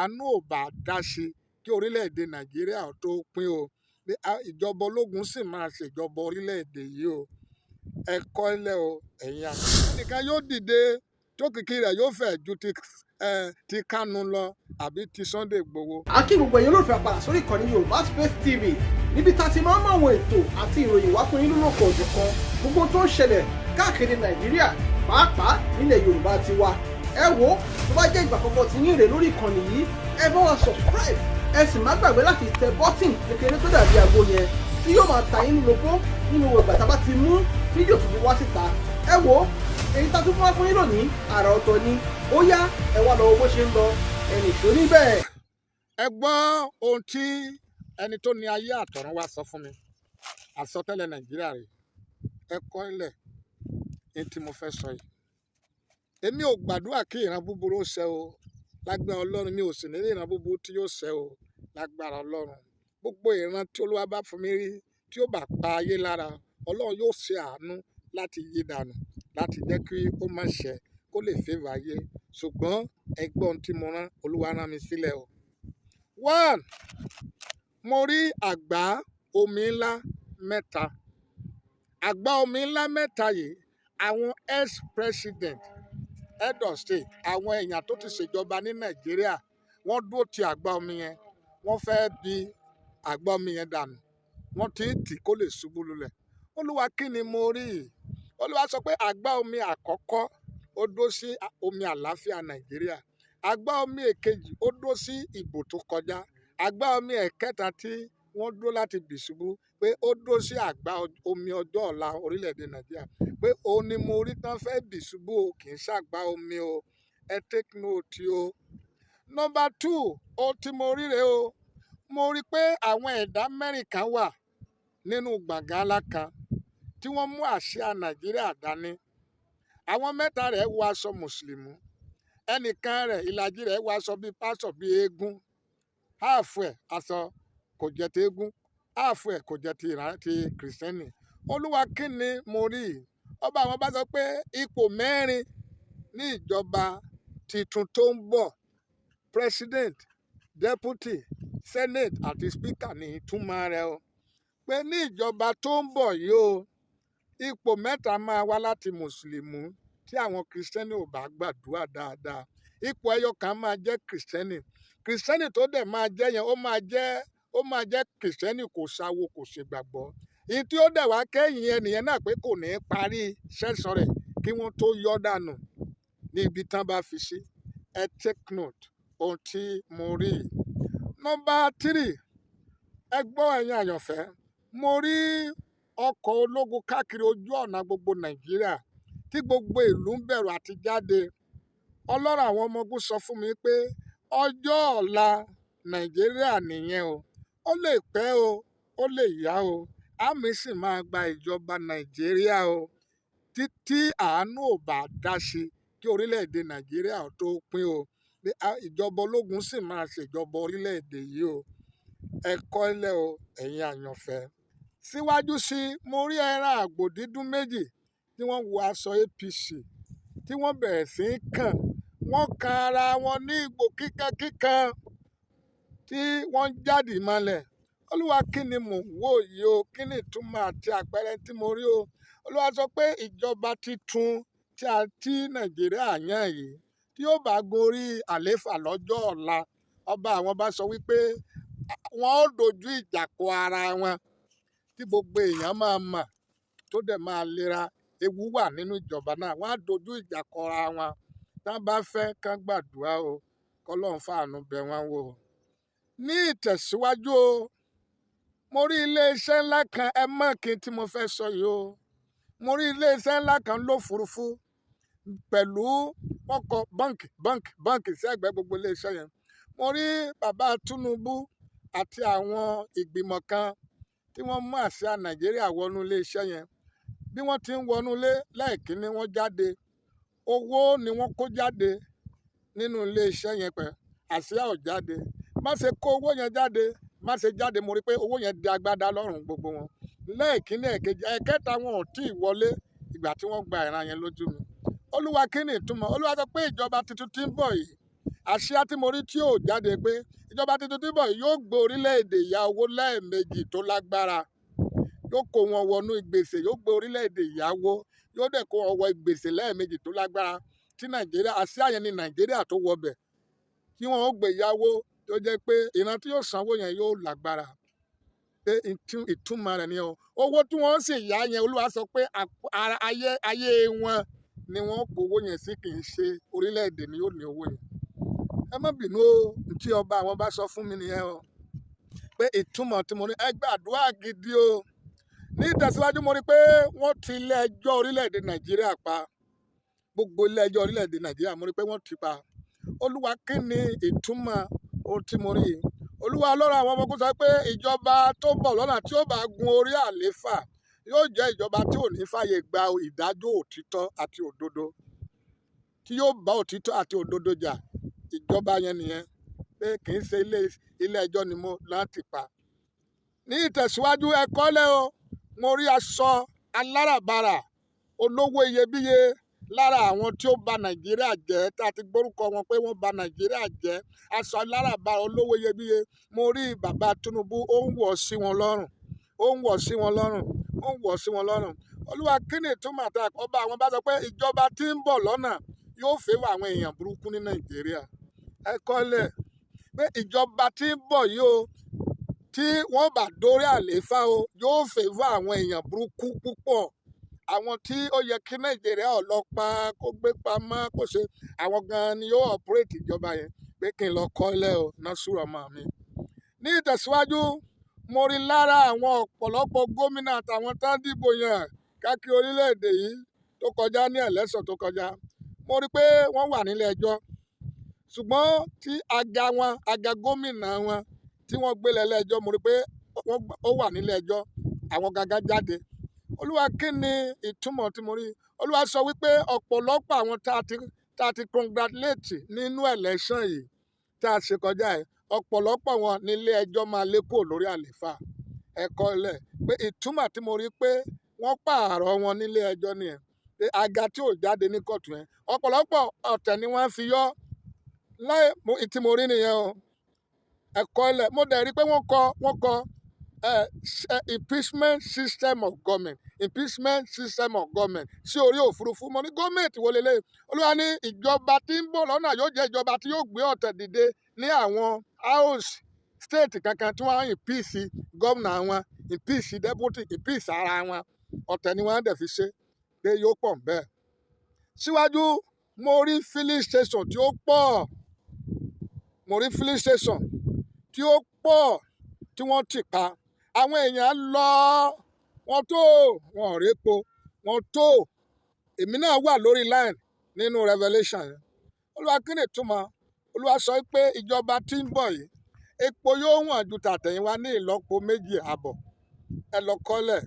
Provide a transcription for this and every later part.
àánú ò bá dá sí kí orílẹ̀-èdè Nàìjíríà tó pín o, pé ìjọba ológun sì máa ṣèjọba orílẹ̀-èdè yìí o. Ẹ kọ́ ilẹ̀ o, ẹ̀yin àná. Ẹnìkan yóò dìde tó kìkì rẹ̀ yóò fẹ̀ ju ti Kánú lọ àbí ti Sunday Igboho. A kí gbogbo ẹ̀yin olólùfẹ́ àpàdà sórí ìkànnì Yorùbá Space TV, níbi tá a ti máa ń mú àwọn ètò àti ìròyìn wá fún yín lólókò òjọ̀kan, gbogbo tó ń ṣẹlẹ̀ káàkiri Nàìjíríà, pàápàá nílẹ̀ Yorùbá ti wa. Ẹ wo, tó bá jẹ́ ìgbà àkọ́kọ́ tí yín rè lórí ìkànnì yìí, ẹ bá wa subscribe, ẹ sì má gbàgbé láti tẹ button kékeré tó dàbí àgbo yẹn tí yóò máa ta yín lólobó nínú ìgbà tá a bá ti mú fídíò tuntun wá síta. Ẹ wo, èyí tá a tún fún wa fún yín lónìí, àrà ọ̀tọ̀ ni. Ó yá, ẹ wá lọ wo bó ṣe ń lọ, ẹnì tó níbẹ̀. Ẹ gbọ́ ohun tí ẹni tó ní ayé àtọ̀run wá sọ fún mi. Àsọtẹ́lẹ̀ Nàìjíríà rè, ẹ kọ́ ilẹ̀ ní tí mo fẹ́ sọ yìí. Èmi ò gbàdúrà kí ìran búburú ó ṣẹ o. Lágbára Ọlọ́run, mi ò sì ní ìran búburú tí yóò ṣẹ o. Lágbára Ọlọ́run, gbogbo ìran tí Olúwa bá fún mi rí tí ó bá pa ayé lára, Ọlọ́run yóò ṣe àánú láti yí dànù, láti jẹ́ kí ó má ṣẹ, kó lè fẹ́ràn ayé. Ṣùgbọ́n ẹ gbọ́ ohun tí mo rán, Olúwa rán mi sílẹ̀ o. One, mo rí àgbá omi ńlá mẹ́ta. Àgbá omi ńlá mẹ́ta yìí, àwọn ex-president, head of state, àwọn èèyàn tó ti ṣèjọba ní Nàìjíríà, wọ́n dúró ti àgbá omi yẹn. Wọ́n fẹ́ bi àgbá omi yẹn dànù. Wọ́n ti ń tì kó lè ṣubú lulẹ̀. Olúwa, kí ni mo rí? Olúwa sọ pé àgbá omi àkọ́kọ́, ó dúró sí omi àlàáfíà Nàìjíríà. Àgbá omi èkejì, ó dúró sí ìbò tó kọjá. Àgbá omi ẹ̀kẹta tí wọ́n dúró láti bì ṣubú, pé ó dúró sí àgbá omi ọjọ́ ọ̀la orílẹ̀-èdè Nàìjíríà, pé òun ni mo rí tán fẹ́ bì ṣubú o, kì í ṣàgbá omi o. Ẹ take note o. Number two, ohun tí mo rí rèé o. Mo rí pé àwọn ẹ̀dá mẹ́rin kan wà nínú gbọ̀ngàn ńlá kan tí wọ́n mú àsíá Nàìjíríà dání. Àwọn mẹ́ta rẹ̀ wọ aṣọ mùsùlùmí, ẹnìkan rẹ̀, ìlàjì rẹ̀ wọ aṣọ bíi pásọ̀, bíi eégún, half ẹ̀ aṣọ kò jẹ́ ti eégún, half ẹ̀ kò jẹ́ ti ìran ti kìrìsìtẹ́nì. Olúwa, kí ni mo rí? Ọba àwọn bá sọ pé ipò mẹ́rin ní ìjọba tuntun tó ń bọ̀, president, deputy, senate àti speaker ní ìtumọ̀ rẹ̀ o, pé ní ìjọba tó ń bọ̀ yìí o, ipò mẹ́ta máa wá láti mùsùlùmí tí àwọn kìrìsìtẹ́nì ò bá gbàdúrà dáadáa. Ipò ẹyọ kan máa jẹ́ kìrìsìtẹ́nì. Kìrìsìtẹ́nì tó dẹ̀ máa jẹ́ yẹn, ó máa jẹ́ kìrìsìtẹ́nì kò sáwo, kò ṣègbàgbọ́. Ìyí tí ó dẹ̀ wá kẹ́yìn ẹnìyẹn náà, pé kò ní í parí sẹ́sọ rẹ̀ kí wọ́n tó yọ́ dànù ní ibi tán bá fi sí. Ẹ take note ohun tí mo rí yìí. Number three, ẹ gbọ́, ẹ̀yin àyànfẹ́, mo rí ọkọ̀ ológun káàkiri ojú ọ̀nà gbogbo Nàìjíríà tí gbogbo ìlú ń bẹ̀rù àti jáde. Ọlọ́run àwọn ọmọ ogun sọ fún mi pé ọjọ́ ọ̀la Nàìjíríà nìyẹn o. Ó lè pẹ́ o, ó lè yá o, àmì sì máa gba ìjọba Nàìjíríà o, títí àánú ò bá dá sí kí orílẹ̀-èdè Nàìjíríà tó pín o, pé ìjọba ológun sì máa ṣèjọba orílẹ̀-èdè yìí o. Ẹ kọ́ ilẹ̀ o, ẹ̀yin àyànfẹ́. Síwájú sí i, mo rí ẹran àgbò dídún méjì tí wọ́n wọ aṣọ APC, tí wọ́n bẹ̀rẹ̀ sí í kàn. Wọ́n kan ara wọn ní ìgbò kíkankíkan tí wọ́n ń jáde mọ́lẹ̀. Olúwa, kí ni mò ń wò yìí o? Kí ni ìtumọ̀ àti àpẹẹrẹ tí mo rí o? Olúwa sọ pé ìjọba titun tí a tí Nàìjíríà yàn yìí, tí ó bá gorí àléfà lọ́jọ́ ọ̀la, ọba àwọn bá sọ wípé wọ́n ó dojú ìjà kọ ara wọn tí gbogbo èèyàn máa mọ̀, tó dẹ̀ máa lera. Ewu wà nínú ìjọba náà, wọ́n á dojú ìjà kọ ara wọn. Tá bá fẹ́ kán gbàdúrà o, kọ́lọ́run fàánú bẹ̀ wọ́n wò. Ní ìtẹ̀síwájú o, mo rí iléeṣẹ́ ńlá kan. Ẹ mọ̀ kí n tí mo fẹ́ sọ yìí o. Mo rí iléeṣẹ́ ńlá kan lófurufú pẹ̀lú wọ́n kọ báǹkì, báǹkì, báǹkì sí ẹ̀gbẹ́ gbogbo iléeṣẹ́ yẹn. Mo rí bàbá Tinubu àti àwọn ìgbìmọ̀ kan tí wọ́n mú àsíá Nàìjíríà wọnú iléeṣẹ́ yẹn. Bí wọ́n ti ń wọnú ilé lẹ́ẹ̀kínní, wọ́n jáde, owó ni wọ́n kó jáde nínú iléeṣẹ́ yẹn pẹ̀, àsíá ò jáde. Má ṣe kó owó yẹn jáde, má ṣe jáde, mo rí pé owó yẹn di agbádá lọ́rùn gbogbo wọn lẹ́ẹ̀kínní, ẹ̀kejì, ẹ̀kẹta, wọn ò tí ì wọlé ìgbà tí wọ́n gba ìran yẹn lójú mi. Olúwa, kí ni ìtumọ̀? Olúwa sọ pé ìjọba tuntun tí ń bọ̀ yìí Àsíá tí mo rí tí ò jáde pé ìjọba tuntun tí ń bọ̀ yóò gbé orílẹ̀-èdè yá owó lẹ́ẹ̀mejì tó lágbára, yóò kó wọn wọnú ìgbèsè, yóò gbé orílẹ̀-èdè yáwó, yóò dẹ̀ kó wọn wọ ìgbèsè lẹ́ẹ̀mejì tó lágbára. Tí Nàìjíríà, àsíá yẹn ni Nàìjíríà tó wọbẹ̀, tí wọn ó gbé yáwó tó jẹ́ pé ìran tí yóò sanwó yẹn yóò lágbára. Pé ìtumọ̀ rẹ̀ ni o. Owó tí wọ́n sì yá yẹn, Olúwa sọ pé ara ayé wọn ni wọ́n kó owó yẹn sí, kì í ṣe orílẹ̀-èdè ni yóò ní owó yẹn. Ẹ má bínú o, tí ọba àwọn bá sọ fún mi nìyẹn o, pé ìtumọ̀ tí mo ní, ẹ gbàdúrà gidi o. Ní ìtẹ̀síwájú, mo rí pé wọ́n ti ilé ẹjọ́ orílẹ̀-èdè Nàìjíríà pa. Gbogbo ilé ẹjọ́ orílẹ̀-èdè Nàìjíríà, mo rí pé wọ́n ti pa. Olúwa, kí ni ìtumọ̀ ohun tí mo rí yìí? Olúwa Ọlọ́run àwọn ọmọ ogun sọ pé ìjọba tó bọ̀ lọ́nà tí ó bá gun orí àléfà yóò jẹ́ ìjọba tí ò ní fàyè gba ìdájọ́ òtítọ́ àti òdodo, tí yóò bá òtítọ́ àti òdodo jà. Ìjọba yẹn nìyẹn, pé kì í ṣe ilé ẹjọ́ ni mo láti pa. Ní ìtẹ̀síwájú, ẹ kọ́lé o, mo rí aṣọ aláràbarà olówó iyebíye lára àwọn tí ó ba Nàìjíríà jẹ́, tá a ti gbórúkọ wọn pé wọ́n ba Nàìjíríà jẹ́. Aṣọ aláràbarà olówó iyebíye, mo rí bàbá Tinubu, ó ń wọ̀ sí wọn lọ́rùn, ó ń wọ̀ sí wọn lọ́rùn, ó ń wọ̀ sí wọn lọ́rùn. Olúwa, kí ni ìtumọ̀ àti ọba àwọn bá sọ pé ìjọba tí ń bọ̀ lọ́nà yóò fẹ́wọ̀ àwọn èèyàn burúkú ní Nàìjíríà? Ẹ kọ́lẹ̀ pé ìjọba tí ń bọ̀ yìí o, tí wọ́n bá dórí àlééfà o, yóò fẹ́wọ̀ àwọn èèyàn burúkú púpọ̀, àwọn tí ó yẹ kí Nàìjíríà ọlọ́pàá kó gbé pamọ́ kó ṣe, àwọn gan-an ni yóò ọ̀pẹ́rẹ́tì ìjọba yẹn. Pé kí n lọ kọ́lẹ̀ o, Nasiru ọmọ mi. Ní ìtẹ̀síwájú, mo rí lára àwọn ọ̀pọ̀lọpọ̀ gómìnà àtàwọn tá ń dìbò yàn káàkiri orílẹ̀-èdè yìí tó kọjá ní ẹ̀lẹ́sọ̀ tó kọjá, mo rí pé wọ́n wà nílé ẹjọ́, ṣùgbọ́n tí aga wọn, aga gómìnà wọn tí wọ́n gbé lẹ́lẹ́ ẹjọ́, mo rí pé ó wà nílé ẹjọ́, àwọn gangan jáde. Olúwa, kí ni ìtumọ̀ tí mo rí? Olúwa sọ wípé ọ̀pọ̀lọpọ̀ àwọn tá a ti congratulate nínú election yìí tá a ṣe kọjá yìí, ọ̀pọ̀lọpọ̀ wọn nílé ẹjọ́ máa lé kúrò lórí àlééfà. Ẹ kọ́lẹ̀ pé ìtumọ̀ tí mo rí pé wọ́n pààrọ̀ wọn nílé ẹjọ́ nìyẹn, pé aga tí ò jáde ní kóòtù yẹn, ọ̀pọ̀lọpọ̀ ọ̀tẹ̀ ni wọ́n fi yọ láì tí mo rí nìyẹn o. Ẹ kọ́lẹ̀, mo dẹ̀ rí pé wọ́n kọ impeachment system of government, impeachment system of government sí orí òfurufú. Mo ní gọ́ọ̀mẹ̀ntì wo lélẹ̀? Olúwa ní ìjọba tí ń bọ̀ lọ́nà yóò jẹ́ ìjọba tí yóò gbé ọ̀tẹ̀ dìde ní àwọn house state kankan tí wọ́n á impeach gómìnà wọn, impeach deputy, impeach ara wọn. Ọ̀tẹ̀ ni wọ́n dẹ̀ fi ṣe pé yóò pọ̀ bẹ́ẹ̀. Síwájú, mo rí filling station tí ó pọ̀, mo rí filling station tí ó pọ̀ tí wọ́n ti pa. Àwọn èèyàn lọ, wọ́n tó, wọn ò répo, wọ́n tó. Èmi náà wà lórí line nínú revelation yẹn. Olúwa, kí ni ìtumọ̀? Olúwa sọ pé ìjọba tí ń bọ̀ yìí, epo yóò wọ̀n ju tàtẹ̀yìnwá ní ìlọ́po 2.5. Ẹ lọ kọ́lẹ̀,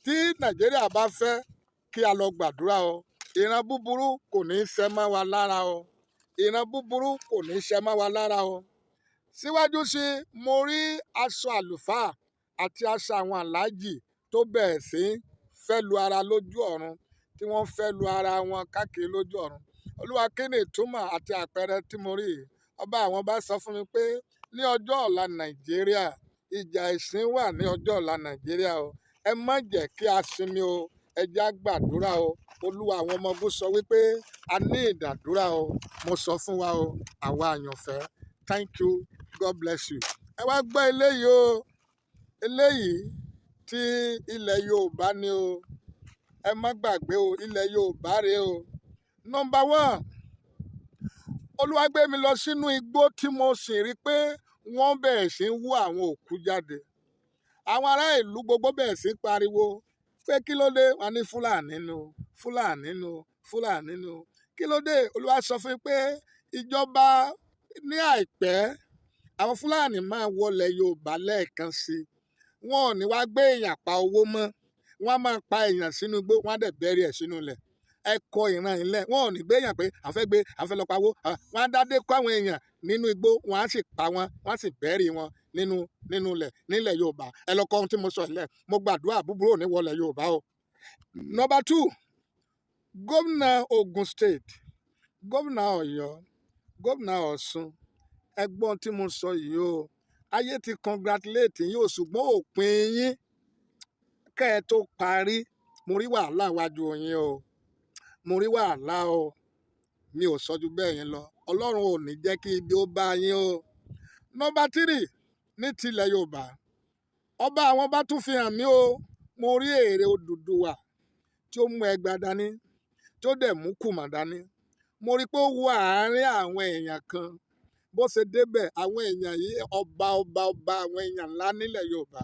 tí Nàìjíríà bá fẹ́ kí a lọ gbàdúrà o, ìran búburú kò ní í ṣẹ mọ́ wa lára o, ìran búburú kò ní í ṣẹ mọ́ wa lára o. Síwájú sí, mo rí aṣọ àlùfáà àti aṣọ àwọn aláàjì tó bẹ̀rẹ̀ sí fẹ́ lu ara lójú ọ̀run, tí wọ́n fẹ́ lu ara wọn káàkiri lójú ọ̀run. Olúwa, kí ni ìtumọ̀ àti àpẹẹrẹ tí mo rí yìí? Ọba àwọn bá sọ fún mi pé ní ọjọ́ ọ̀la Nàìjíríà, ìjà ẹ̀sìn wà ní ọjọ́ ọ̀la Nàìjíríà o. Ẹ má jẹ́ kí a sinmi o, ẹ jẹ́ á gbàdúrà o. Olúwa àwọn ọmọ ogun sọ wípé a ní ìdàdúrà o. Mo sọ fún wa o, àwa àyànfẹ́. Thank you, God bless you. Ẹ wá gbọ́ eléyìí o, eléyìí tí ilẹ̀ Yorùbá ni o. Ẹ má gbàgbé o, ilẹ̀ Yorùbá rèé o. Number one, Olúwa gbé mi lọ sínú igbó tí mo sì rí pé wọ́n bẹ̀rẹ̀ sí ń wú àwọn òkú jáde. Àwọn ará ìlú gbogbo bẹ̀rẹ̀ sí ń pariwo pé kí ló dé? Wọn ní Fúlàní nu, Fúlàní nu, Fúlàní nu. Kí ló dé? Olúwa sọ fún mi pé ìjọba ní àìpẹ́, àwọn Fúlàní máa wọlé Yorùbá lẹ́ẹ̀kan sí i. Wọn ò ní wá gbé èèyàn pa owó mọ́, wọ́n á máa pa èèyàn sínú igbó, wọ́n á dẹ̀ bẹ́rí ẹ̀ sínú ilẹ̀. Ẹ kọ ìran ilẹ̀, wọn ò ní gbé èèyàn pé àwọn fẹ́ gbé, àwọn fẹ́ lọ pawó. Wọ́n á dádé kó àwọn èèyàn nínú igbó, wọ́n á sì pa wọn, wọ́n á sì bẹ́rí wọn nínú ilẹ̀ nílẹ̀ Yorùbá. Ẹ lọ kọ ohun tí mo sọ ilẹ̀. Mo gbàdúrà, búburú ò ní wọlé Yorùbá o. Number two, gómìnà Ogun State, gómìnà Ọ̀yọ́, Gómìnà Ọ̀ṣun, ẹ gbọ́n tí mo sọ yìí o. Ayé ti congratulate yín o, ṣùgbọ́n òpin yín kẹ́ ẹ tó parí, mo rí wàhálà wájú yín o, mo rí wàhálà o. Mi ò sọ ju bẹ́ẹ̀ yẹn lọ. Ọlọ́run ò ní jẹ́ kí ibi ó bá yín o. Nọ́mbà 3, ní tilẹ̀ Yorùbá, ọba àwọn bá tún fi hàn mí o. Mo rí ère Odùduwà tí ó mú ẹgba dání, tí ó dẹ̀ mú kùmà dání. Mo rí pé ó wọ àárín àwọn èèyàn kan. Bó ṣe débẹ̀, àwọn èèyàn yìí, ọba ọba ọba, àwọn èèyàn ńlá nílẹ̀ Yorùbá,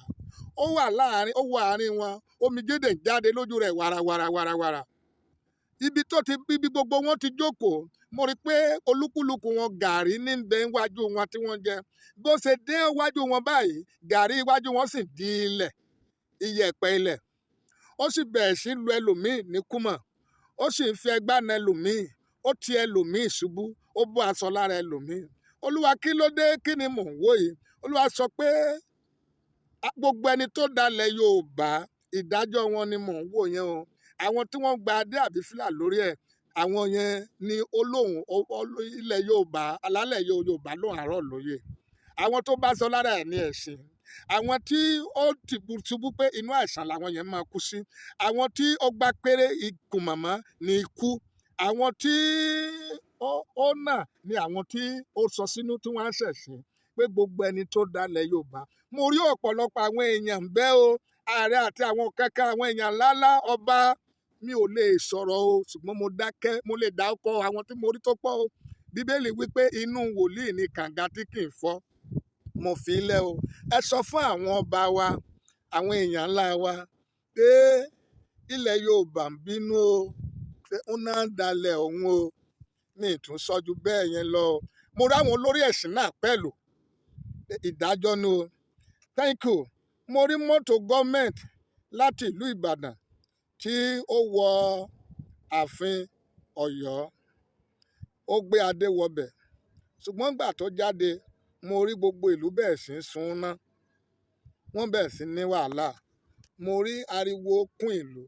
ó wà láàárín, ó wọ àárín wọn, omijé dẹ̀ jáde lójú rẹ̀ wàràwàrà wàràwàrà. Ibi tó ti ibi gbogbo wọn ti jókòó, mo rí pé olúkúlùkù wọn gàrí ní bẹ iwájú wọn tí wọ́n jẹ. Bó ṣe dé iwájú wọn báyìí, gàrí iwájú wọn sì di ilẹ̀, iyẹ̀pẹ̀ ilẹ̀. Ó sì bẹ̀rẹ̀ sí lu ẹlòmíì ní kúmọ̀, ó sì ń fi ẹgbá na ẹlòmíì, ó ti ẹlòmíì ṣubú, ó bọ́ aṣọ lára ẹlòmíì. Olúwa, kí ló dé? Kí ni mò ń wò yìí? Olúwa sọ pé gbogbo ẹni tó dalẹ̀ Yorùbá, ìdájọ́ wọn ni mò ń wò yẹn o. Àwọn tí wọ́n gba adé àbí fìlà lórí ẹ̀, àwọn yẹn ni olóhùn ilẹ̀ Yorùbá, alálẹ̀ Yorùbá ló àárọ̀ lóye. Àwọn tó bá sọ lára ẹ̀ ní ẹ̀sìn. Àwọn tí ó ti ṣubú pé inú àìsàn làwọn yẹn máa kú sí. Àwọn tí ó gba péré ikùn màmá ní ikú. Àwọn tí ó nà ni àwọn tí ó sọ sínú tí wọ́n á ṣẹ̀sìn. Pé gbogbo ẹni tó dalẹ̀ Yorùbá. Mo rí ọ̀pọ̀lọpọ̀ àwọn èèyàn bẹ́ẹ̀ o. Ààrẹ àti àwọn kankan, àwọn èèyàn ńláńlá ọba. Mi ò lè sọ̀rọ̀ o, ṣùgbọ́n mo dákẹ́, mo lè dá ọkọ àwọn tí mo rí tó pọ̀ o. Bíbélì wípé inú wòlíì ni kànga tí kì í fọ́. Mo fi í lẹ̀ o. Ẹ sọ fún àwọn ọba wa, àwọn èèyàn ńlá wa, pé ilẹ̀ Yorùbá ń bínú o, pé ó náà ń dalẹ̀ òun o. Mi ì tún sọ ju bẹ́ẹ̀ yẹn lọ o. Mo rí àwọn olórí ẹ̀sìn náà pẹ̀lú. Ìdájọ́ ni o. Thank you. Mo rí mọ́tò gọ́ọ̀mẹ̀ntì láti ìlú Ìbàdàn tí ó wọ ààfin Ọ̀yọ́. Ó gbé adé wọbẹ̀. Ṣùgbọ́n ìgbà tó jáde, mo rí gbogbo ìlú bẹ̀rẹ̀ sí í sun ná. Wọ́n bẹ̀rẹ̀ sí ní wàhálà. Mo rí ariwo kún ìlú.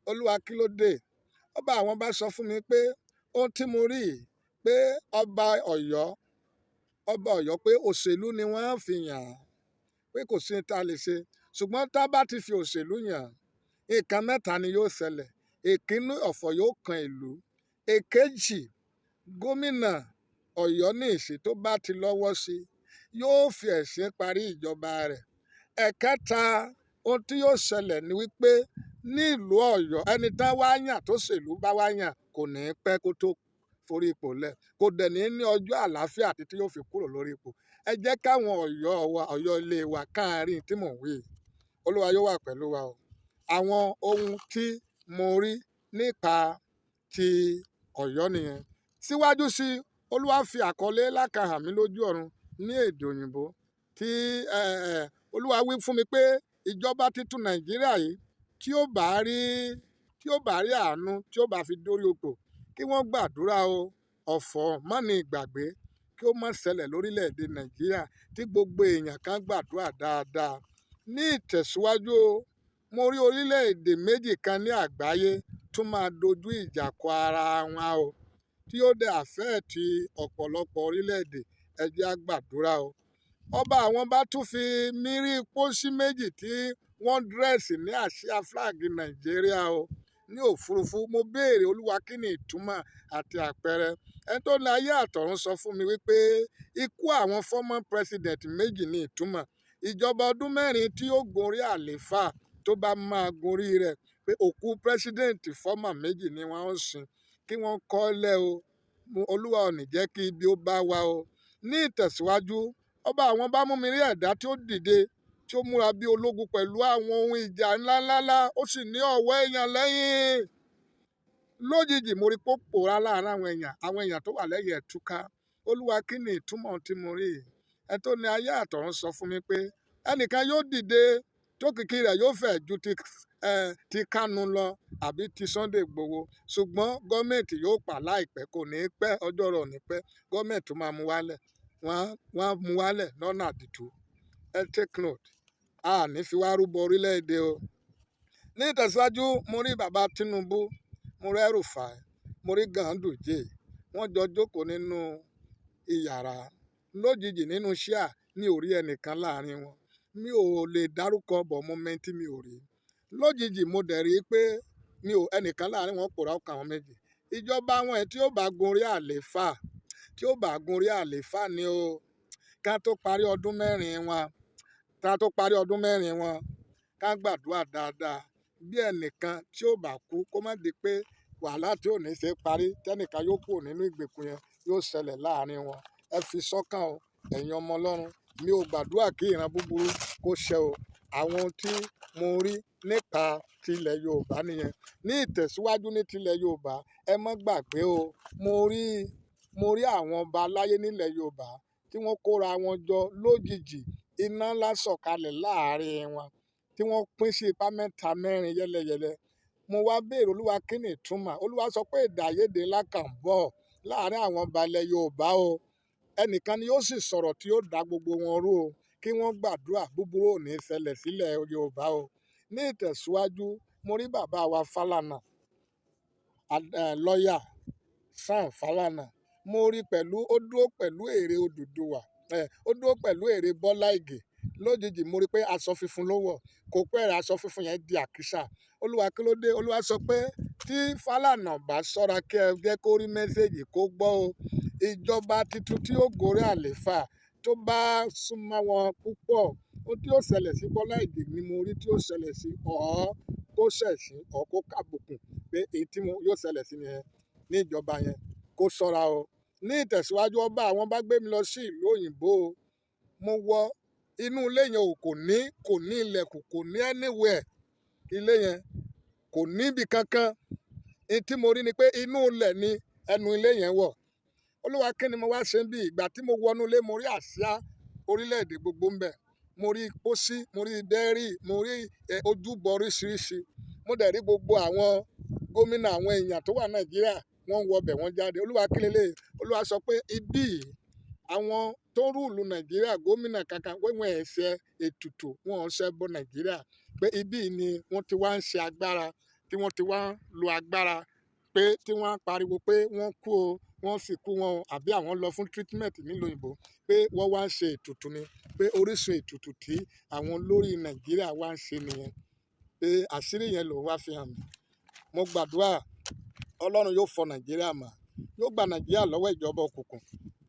Olúwa, kí ló dé? Ọba àwọn bá sọ fún mi pé ohun tí mo rí yìí, pé ọba Ọ̀yọ́, ọba Ọ̀yọ́ pé òṣèlú ni wọ́n fi yàn án, pé kò sí ohun tí a lè ṣe. Ṣùgbọ́n tá bá ti fi òṣèlú yàn án, nǹkan mẹ́ta ni yóò ṣẹlẹ̀. Èkínní, ọ̀fọ̀ yóò kan ìlú. Èkejì, gómìnà Ọ̀yọ́ ní ìsìn tó bá ti lọ́wọ́ sí, yóò fi ẹ̀sìn parí ìjọba rẹ̀. Ẹ̀kẹta, ohun tí yóò ṣẹlẹ̀ ni wípé ní ìlú Ọ̀yọ́, ẹni tá wá yàn tó ṣèlú bá wá yàn kò ní pẹ́ kó tó forí ipò lẹ̀. Kò dẹ̀ ní ní ọjọ́ àlàáfíà títí yóò fi kúrò lórí ipò. Ẹ jẹ́ káwọn Ọ̀yọ́ wa, Ọ̀yọ́ ilé wa káàárín tí mò ń wí. Olúwa yóò wà pẹ̀lú wa o. Àwọn ohun tí mo rí nípa ti Ọ̀yọ́ nìyẹn. Síwájú sí, Olúwa fi àkọlé ńlá kan hàn mí lójú ọ̀run ní èdè òyìnbó tí Olúwa wí fún mi pé ìjọba titun Nàìjíríà yìí tí ó bá rí, tí ó bá rí àánú, tí ó bá fi dórí ipò, kí wọ́n gbàdúrà o. Ọ̀fọ̀ má ní ìgbàgbé kí ó má ṣẹlẹ̀ lórílẹ̀ èdè Nàìjíríà tí gbogbo èèyàn kan gbàdúrà dáadáa. Ní ìtẹ̀síwájú o, mo rí orílẹ̀-èdè méjì kan ní àgbáyé tó máa dojú ìjà kọ ara wọn o, tí ó dẹ̀ affect ọ̀pọ̀lọpọ̀ orílẹ̀-èdè. Ẹ jẹ́ á gbàdúrà o. Ọba àwọn bá tún fi mí rí pósí méjì tí wọ́n dress ní àsíá flag Nàìjíríà o ní òfurufú. Mo béèrè, Olúwa, kí ni ìtumọ̀ àti àpẹẹrẹ? Ẹni tó ní ayé àtọ̀run sọ fún mi wípé ikú àwọn former president méjì ní ìtumọ̀. Ìjọba ọdún mẹ́rin tí ó gorí àléfà tó bá máa gorí rẹ̀, pé òkú president former méjì ni wọ́n ó sin, kí wọ́n kọ́lẹ̀ o. Olúwa ò ní jẹ́ kí ibi ó bá wa o. Ní ìtẹ̀síwájú, ọba àwọn bá mú mi rí ẹ̀dá tí ó dìde, tí ó múra bí ológun pẹ̀lú àwọn ohun ìjà ńláńláńlá, ó sì ní ọ̀wọ́ èèyàn lẹ́yìn. Lójijì mo rí pé ó pòórá láàárín àwọn èèyàn, àwọn èèyàn tó wà lẹ́yìn ẹ̀ túká. Olúwa, kí ni ìtumọ̀ tí mo rí? Ẹni tó ní ayé àtọ̀run sọ fún mi pé ẹnìkan yóò dìde tó kìkì rẹ̀ yóò fẹ̀ ju ti Kanu lọ àbí ti Sunday Igboho, ṣùgbọ́n gọ́ọ̀mẹ̀ntì yóò pa láìpẹ́, kò ní pẹ́, ọjọ́ rẹ̀ ò ní pẹ́. Gọ́ọ̀mẹ̀ntì máa mú wálẹ̀, wọ́n á mú wálẹ̀ lọ́nà àdìtú. Ẹ take note, a ní fi wá rúbọ orílẹ̀-èdè o. Ní ìtẹ̀síwájú, mo rí bàbá Tinubu, mo rí El-Rufai, mo rí Ganduje, wọ́n jọ jókòó nínú ìyàrá. Lójijì nínú ṣíà, mi ò rí ẹnìkan láàrin wọn. Mi ò lè dárúkọ bọ̀ mọ́mẹ́ntì mi ò rí. Lójijì mo dẹ̀ rí i pé mi ò ẹnìkan láàrin wọn pòórá ọkàn àwọn méjì. Ìjọba wọn ẹ̀ tí ó bá gun orí àlééfà, tí ó bá gun orí àlééfà ni o. Ká tó parí ọdún mẹ́rin wọn, ká tó parí ọdún mẹ́rin wọn, ká gbàdúrà dáadáa. Bí ẹnìkan tí ó bá kú, kó má di pé wàhálà tí ò ní ṣe parí, tẹ́nìkan yóò kúrò nínú ìgbèkùn yẹn yóò ṣẹlẹ̀ láàrin wọn. Ẹ fi sọ́kàn o, ẹ̀yin ọmọ Ọlọ́run. Mi ò gbàdúrà kí ìran búburú kó ṣẹ o. Àwọn ohun tí mo rí nípa tilẹ̀ Yorùbá nìyẹn. Ní ìtẹ̀síwájú ní tilẹ̀ Yorùbá, ẹ má gbàgbé o. Mo rí àwọn ọba aláyé nílẹ̀ Yorùbá tí wọ́n kóra wọn jọ lójijì. Iná ńlá sọ̀kalẹ̀ láàrin wọn tí wọ́n pín sí ipá mẹ́ta mẹ́rin yẹ́lẹyẹ̀lẹ. Mo wá béèrè Olúwa kí ni ìtumọ̀? Olúwa sọ pé èdè àìyedè ńlá kan ń bọ̀ láàrin àwọn ọba ilẹ̀ Yorùbá o. Ẹnìkan ni yóò sì sọ̀rọ̀ tí yóò dá gbogbo wọn rú o. Kí wọ́n gbàdúrà búburú ò ní ṣẹlẹ̀ sílẹ̀ Yorùbá o. Ní ìtẹ̀síwájú, mo rí bàbá wa Fálànà, lọ́yà Sam Fálànà. Mo rí pẹ̀lú, ó dúró pẹ̀lú ère Odùduwà, ó dúró pẹ̀lú ère Bọ́lá Ìgè. Lójijì mo rí pé aṣọ funfun ló wọ̀, kò pẹ́ rẹ̀ aṣọ funfun yẹn di àkísà. Olúwa kí ló dé? Olúwa sọ pé tí Fálànà bá ṣọ́ra kí ẹ jẹ́ kó rí mẹ́sẹ̀gì kó gbọ́ o. Ìjọba tuntun tí ó gorí àlééfà tó bá súnmọ́ wọn púpọ̀, ohun tí ó ṣẹlẹ̀ sí Bọ́lá Ìgè ni mo rí tí ó ṣẹlẹ̀ sí ọ̀ kó ṣẹ̀sín ọ̀ kó kàbùkùn pé èyí tí yóò ṣẹlẹ̀ sí nìyẹn ní ìjọba yẹn, kó ṣọ́ra o. Ní ìtẹ̀síwájú, ọba àwọn bá gbé mi lọ sí ìlú òyìnbó o. Mo wọ inú ilé yẹn o, kò ní ilẹ̀kùn, kò ní anywhere. Ilé yẹn kò níbi kankan. Ohun tí mo rí ni pé inú ilẹ̀ ni ẹnu ilé yẹn wọ̀. Olúwa kí ni mo wá ṣe bí? Ìgbà tí mo wọnú ilé, mo rí àsíá orílẹ̀-èdè gbogbo ń bẹ̀. Mo rí pósí, mo rí bẹ́ẹ̀rì, mo rí ojúbọ oríṣiríṣi. Mo dẹ̀ rí gbogbo àwọn gómìnà, àwọn èèyàn tó wà Nàìjíríà, wọ́n ń wọbẹ̀, wọ́n jáde. Olúwa kí leléyìí? Olúwa sọ pé ibí yìí, àwọn tó ń rúùlù Nàìjíríà, gómìnà kankan, pé wọ́n ẹ̀ ṣe ètùtù, wọ́n ò ṣe bọ Nàìjíríà. Pé ibí yìí ni wọ́n ti wá ń ṣe agbára, tí wọ́n ti wá ń lo agbára, pé tí wọ́n á pariwo pé wọ́n kú o, wọ́n sì kú wọn o, àbí àwọn lọ fún treatment nílùú òyìnbó, pé wọ́n wá ń ṣe ètùtù ni, pé orísun ètùtù tí àwọn olórí Nàìjíríà wá ń ṣe nìyẹn. Pé àṣírí yẹn ló wá fi hàn mí. Mo gbàdúrà Ọlọ́run yóò fọ Nàìjíríà mọ́, yóò gba Nàìjíríà lọ́wọ́ ìjọba òkùnkùn.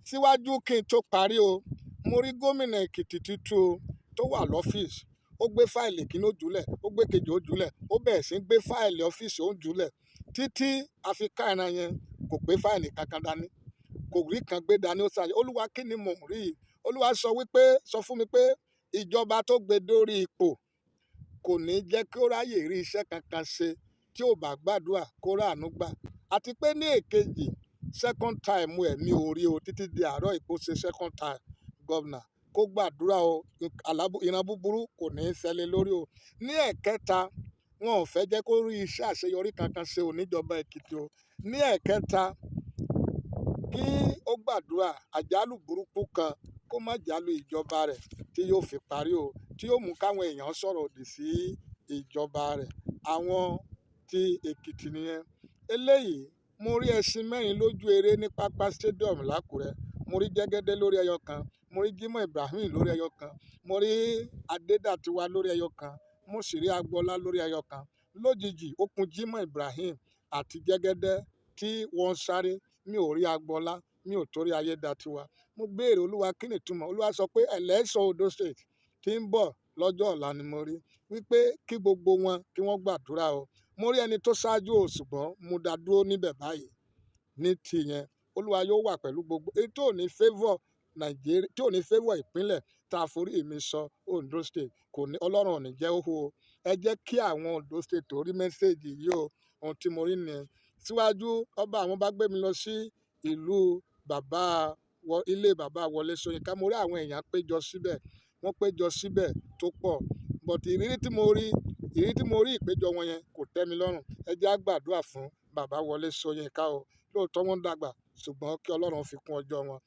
Síwájú kí n tó parí o, mo rí gómìnà Èkìtì tuntun o tó wà lọ́fíìsì. Ó gbé fáìlì kíní ó jùlẹ̀, ó gbé kejì ó jùlẹ̀, ó bẹ̀rẹ̀ sí í gbé fáìlì ọ́fíìsì ó ń jùlẹ̀. Títí a fi ká ẹran yẹn, kò gbé fáìlì kankan dání. Kò rí kan gbé dání, ó sáré. Olúwa kí ni mò ń rí? Olúwa sọ wípé, sọ fún mi pé ìjọba tó gbé dórí ipò kò ní jẹ́ kí ó ráyè rí iṣẹ́ kankan ṣe tí ò bá gbàdúrà kó ráàánú gbà. Àti pé ní èkejì, second time ẹ̀ mi ò rí o títí di àárọ̀ ìpò ṣe second time governor kó gbàdúrà o, ìran búburú kò ní ṣẹlẹ̀ lórí o. Ní ẹ̀kẹta, wọn ò fẹ́ jẹ́ kó rí iṣẹ́ àṣeyọrí kankan ṣe oníjọba Èkìtì o. Ní ẹ̀kẹta, kí ó gbàdúrà àjálù burúkú kan kó má jálù ìjọba rẹ̀ tí yóò fi parí o, tí yóò mú káwọn èèyàn sọ̀rọ̀ òdì sí ìjọba rẹ̀. Àwọn ti Èkìtì nìyẹn. Eléyìí, mo rí ẹṣin mẹ́rin lójú eré ní pápá stadium l'Ákúrẹ́. Mo rí Jẹ́gẹ́dẹ́ lórí ẹyọ kan, mo rí Jimoh Ibrahim lórí ẹyọ kan, mo rí Adédàtiwa lórí ẹyọ kan, mo sì rí Agboola lórí ẹyọ kan. Lójijì, ó kun Jimoh Ibrahim àti Jẹ́gẹ́dẹ́ tí wọ́n ń sáré. Mi ò rí Agboola, mi ò torí Ayédàtiwa. Mo béèrè Olúwa kí ni ìtumọ̀? Olúwa sọ pé election Ondo State tí ń bọ̀ lọ́jọ́ ọ̀la ni mo rí. Wípé kí gbogbo wọn kí wọ́n gbàdúrà o. Mo rí ẹni tó ṣáájú o, ṣùgbọ́n mo dá dúró níbẹ̀ báyìí. Ní ti yẹn, Olúwa yóò wà pẹ̀lú gbogbo. Èyí tó ní favour Nàìjíríà, tí ò ní favour ìpínlẹ̀ tá a forí mi sọ Ondo State, kò ní, Ọlọ́run ò ní jẹ́ ó hó o. Ẹ jẹ́ kí àwọn Ondo State tó rí mẹ́sẹ̀gì yìí o. Ohun tí mo rí nìyẹn. Síwájú, ọba àwọn bá gbé mi lọ sí ìlú bàbá wọ, ilé bàbá Wọlé Ṣóyínká. Mo rí àwọn èèyàn péjọ síbẹ̀. Wọ́n péjọ síbẹ̀ tó pọ̀. But ìrírí tí mo rí, ìrírí tí mo rí ìpéjọ wọn yẹn kò tẹ́ mi lọ́rùn. Ẹ jẹ́ á gbàdúrà fún bàbá Wọlé Ṣóyínká o. Lóòótọ́ wọ́n dàgbà, ṣùgbọ́n kí Ọlọ́run fi kún ọjọ́ wọn.